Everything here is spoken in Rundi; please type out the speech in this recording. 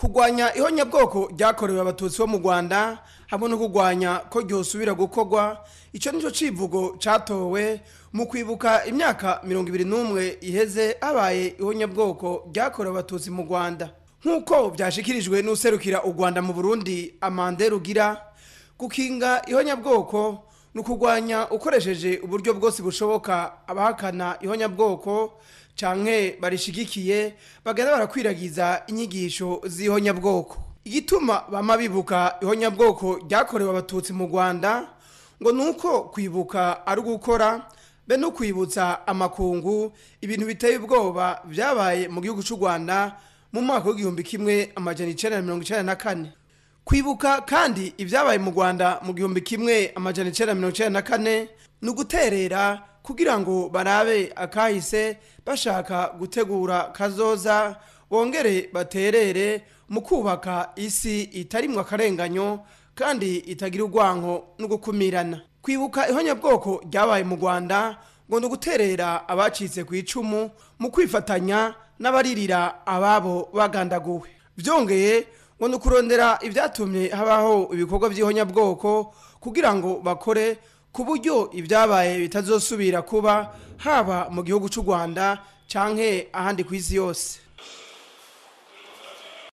Kurwanya ihonyabwoko ryakorewe Abatutsi bo mu Rwanda hamwe no kurwanya ko ryosubira gukorwa, icyo nicyo civugo catowe mu kwibuka imyaka 21 iheze habaye ihonyabwoko ryakorewe Abatutsi mu Rwanda. Nk'uko byashikirijwe n'userukira u Rwanda mu Burundi, Amande Rugira, gukinga ihonyabwoko ni ukurwanya ukoresheje uburyo bwose bushoboka abahakana ihonyabwoko canke barishigikiye bagenda barakwiragiza inyigisho z'ihonyabwoko. Igituma bama bibuka ihonyabwoko ryakorewe Abatutsi mu Rwanda ngo nuko kwibuka ari ugukora, be no kwibutsa amakungu ibintu biteye ubwoba vyabaye mu gihugu c'u Rwanda mu mwaka w'1994. Kwibuka kandi ibyabaye mu Rwanda mu 1994 ni uguterera kugira ngo barabe akahise bashaka gutegura kazoza, bongere baterere mu kubaka isi itarimwo akarenganyo kandi itagira urwanko no gukumirana. Kwibuka ihonyabwoko ryabaye mu Rwanda ngo ni uguterera abacitse ku icumu mu kwifatanya n'abaririra ababo bagandaguwe. Byongeye ngo ni ukurondera ibyatumye habaho ibikorwa by'ihonyabwoko kugira ngo bakore ku buryo ibyabaye bitazosubira kuba, haba mu gihugu cy'u Rwanda canke ahandi ku isi yose.